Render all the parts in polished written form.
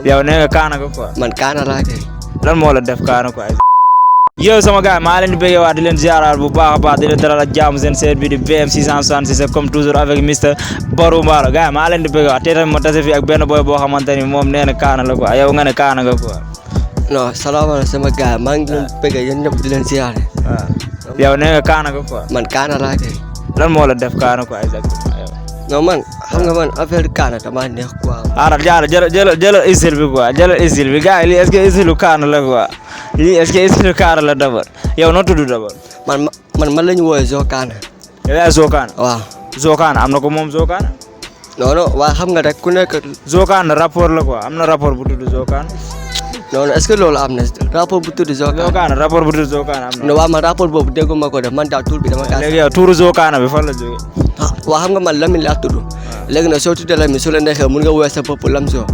yow nee nga kaana nga quoi. man kaana laa kay. lan moo la def kaana quoi. yow sama gars maa leen di bëggee waat di leen ziaraat bu baax a baax di leen dalal ak jàmm seen seet bi di BM 666 comme toujours avec Mr Barou Mbalo gars maa leen di bëggee waat te tamit ma tase fi ak benn boy boo xamante ni moom nee na kaana la quoi yow nga ne kaana nga quoi. non salaamaaleykum sama gars maa ngi leen bëggee yéen ñëpp di leen ziare. waaw yow nee nga kaana nga quoi. man kaana laa kay. lan moo la def kaana quoi exactement yow. non man xam nga man affaire kaana damaa neex quoi. Arab jaara jëlal isil bi quoi jëlal isil bi gars yi lii est-ce que isilu kaana la quoi lii est-ce que isilu kaana la d'abord yow noo tudd d'abord. man la ñu woowee Zokaana. yow yaa Zokaana. waaw Zokaana am na ko moom Zokaana. non non waaye xam nga rek ku nekk. Zokaana rapport la quoi am na rapport bu tudd Zokaana. non non est-ce que loolu am na rapport bu tudd Zokaana. Zokaana rapport bu tudd Zokaana am na. non waaw man rapport boobu dégguma ko def man daal tur bi dama. léegi yow tuuru Zokaana bi fan la jógee. waaw xam nga man Lamine laa tudd. léegi nag soo tuddee Lamine su la neexee mun nga woowee sa bopp Lamzo.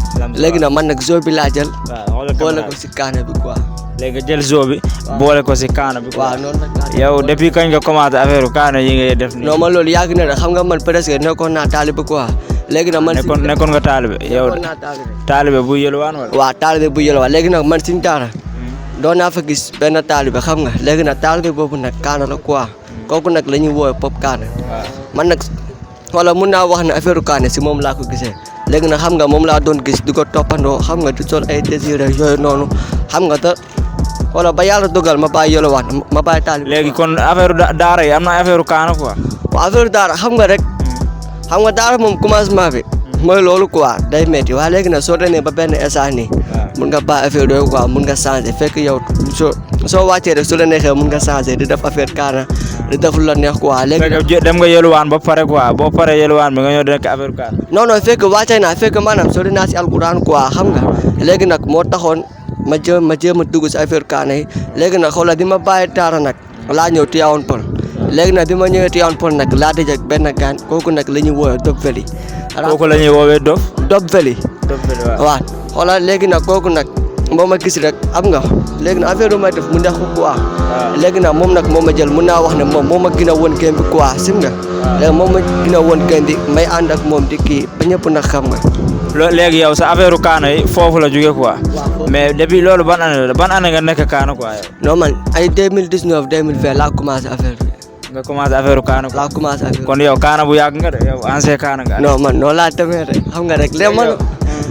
léegi nag man nag Zo bi laa jël. waaw boole ko si kaana bi quoi. léegi jël Zo bi. boole ko si kaana bi quoi. waaw noonu nag yow depuis kañ nga commencé affaire kaana yi ngay def nii. non man loolu yàgg na de xam nga man presque nekkoon naa taalibe quoi. léegi nag man nekkoon nga taalibe yow taalibe bu yëlwaan wala. waaw taalibe bu yëlwaan léegi nag man suñu daara doon naa fa gis benn taalibe xam nga léegi nag taalibe boobu nag kaana la quoi kooku nag la ñuy woowee pop kaana man nag wala mun naa wax ne affaire kaana si moom laa ko gisee léegi nag xam nga moom laa doon gis di ko toppandoo xam nga di sol ay désir yooyu noonu xam nga te wala ba yàlla dogal ma bàyyi yëlwaan ma bàyyi taalibe. léegi kon affaire daara yi am na affaire kaana quoi. waaw affaire daara xam nga rek xam nga daara moom commencement bi mooy loolu quoi day metti waaye léegi nag soo demee ba benn instant nii mun nga bàyyi affaire yooyu quoi mun nga changer fekk yow soo wàccee rek su la neexee mun nga changer di def affaire kaana di def lu la neex quoi. léegi dem nga yëluwaan ba pare quoi boo paree yëluwaan bi nga ñëw nekk affaire kaana. non non fekk wàccee naa fekk maanaam soo dinaa si alquran quoi xam nga léegi nag moo taxoon ma jéem a dugg si affaire kaana yi léegi nag xoolal di ma bàyyi daara nag laa ñëw Tivaouane Peulh léegi nag bi ma ñëwee Tivaouane Peulh nag laa dajek benn gaan kooku nag la ñuy woowee Dob Veli. kooku la ñuy woowee Dob Veli. waaw xoolal léegi nag kooku nag moo ma gis rek am nga léegi nag affaire yu may def mu neex ko quoi. léegi nag moom nag moo ma jël mun naa wax ne moom moo ma gën a woon game bi quoi sim nga. léegi moom ma gën a woon game bi may ànd ak moom di kii ba ñëpp nag xam nga. léegi yow sa affaire kaana yi foofu la jógee quoi. mais depuis loolu ban année nga nekk kaana quoi yow. non man ay 2019 2020 laa commencé affaire bi. nga commencé affaire kaana quoi. laa commencé affaire kon yow kaana bu yàgg nga de yow ancien kaana nga. non man noonu laa demee rek xam nga rek léegi man.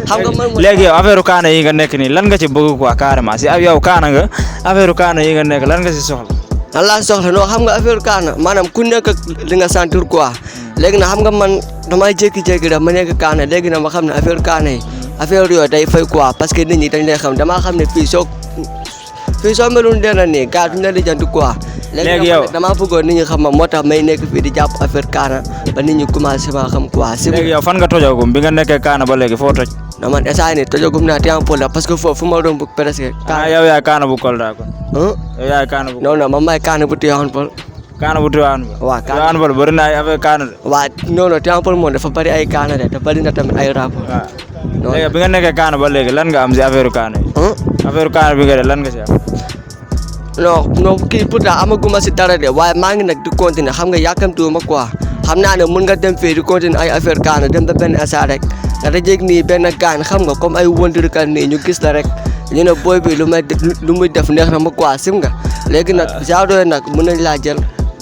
xam nga man léegi yow affaire kaana yi nga nekk nii lan nga ci bëgg quoi carrément si yow kaana nga affaire kaana yi nga nekk lan nga si soxla. lan laa soxla non xam nga affaire kaana maanaam ku nekk li nga sentir quoi léegi nag xam nga man damay jékki-jékki rek ma nekk kaana léegi nag ma xam ne affaire kaana yi affaire yooyu day fay quoi parce que nit ñi dañ lay xam damaa xam ne fii soo melul dena nii gars duñ la lijjanti quoi. léegi yow damaa bëggoon nit ñi xam ma moo tax may nekk fii di jàpp affaire kaana ba nit ñi commencé ma xam quoi. léegi yow fan nga tojagum bi nga nekkee kaana ba léegi foo toj. non man instant yii tojagum naa Tivaouane Peulh la parce que foofu fu ma doon bëgg presque. yow yaay kaana bu Kolda kon. yow yaay kaana bu. non non man maay kaana bu Tivaouane Peulh. kaana bu Tivaouane Peulh. waaw Tivaouane Peulh bëri na ay affaire kaana de. waaw non non Tivaouane Peulh moom dafa bëri ay kaana de te bëri na tamit ay rapport. waaw léegi bi nga nekkee kaana ba léegi lan nga am si affaire kaana yi. affaire kaana bi nga de lan nga si am. non kii pourtant amaguma si dara de waaye maa ngi nag di continuer xam nga yàkkamtuwuma quoi xam naa ne mun nga dem fii di continuer ay affaire kaana dem ba benn instant rek nga dajeeg nii benn gaan xam nga comme ay wëndirkat nii ñu gis la rek ñu ne booy bi lu muy def neex na ma quoi sim nga léegi nag genre nag mun nañ laa jël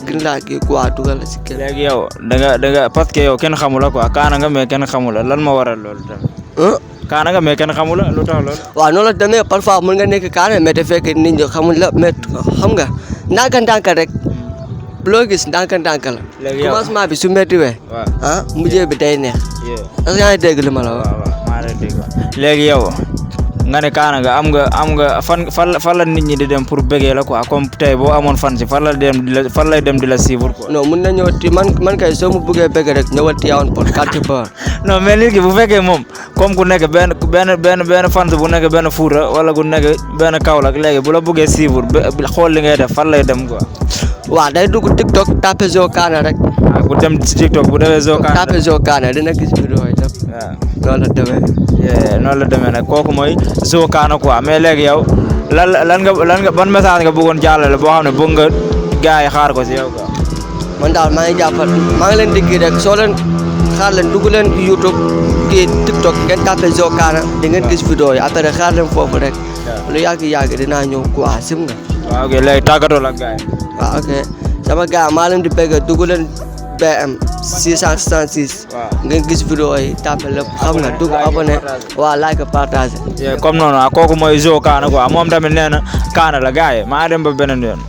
gën laa kii quoi dugal la si kër. léegi yow da nga parce que yow kenn xamula quoi kaana nga mais kenn xamula lan ma waral loolu tamit. kaana nga mais kenn xamula lu tax loolu. waaw noonu la demee parfois mun nga nekk kaana mais te fekk nit ñi xamuñ la mais xam nga ndànk-ndànk rek loo gis ndànk-ndànk la. léegi yow commencement bi su méttiwee. waaw mujjee bi day neex. est-ce que yaa ngi dégg li ma la wax. waaw maa lay dégg léegi yow nga ne kaana nga am nga fan la nit ñi di dem pour bëggee la quoi comme tey boo amoon fan si fan lay dem di la suivre quoi. non mun na ñëw man kay soo mu bëggee bëgg rek ñëwal Tivaouane Peulh quartier Baol. non mais nit ki bu fekkee moom comme ku nekk benn fan bu nekk benn Fuuta wala ku nekk benn Kaolack léegi bu la bëggee suivre xool li ngay def fan lay dem quoi. waaw day dugg TikTok tapé Zokaana rek. bu dem ci TikTok bu defee Zokaana tapé Zokaana dina gis vidéo yi lépp. waaw noonu la demee. noonu la demee nag kooku mooy Zokaana quoi mais léegi yow lan nga ban message nga bëggoon jàllale boo xam ne bëgg nga gars yi xaar ko si yow quoi. man daal maa ngi leen di kii rek soo leen xaar leen dugg leen YouTube duggee TikTok ngeen tapé Zo Kana di ngeen gis vidéo yi après xaar leen foofu rek lu yàgg dinaa ñëw quoi sim nga waaw ok léegi tàggatoo la gars yi. waaw ok sama gars maa leen di bëgg dugg leen BM 666 ngeen gis vidéo yi tapé lépp xam nga dugg abonné waaw like partage comme noonu kooku mooy Zo Kana quoi moom tamit nee na Kana la gars yi maa dem ba beneen yoon.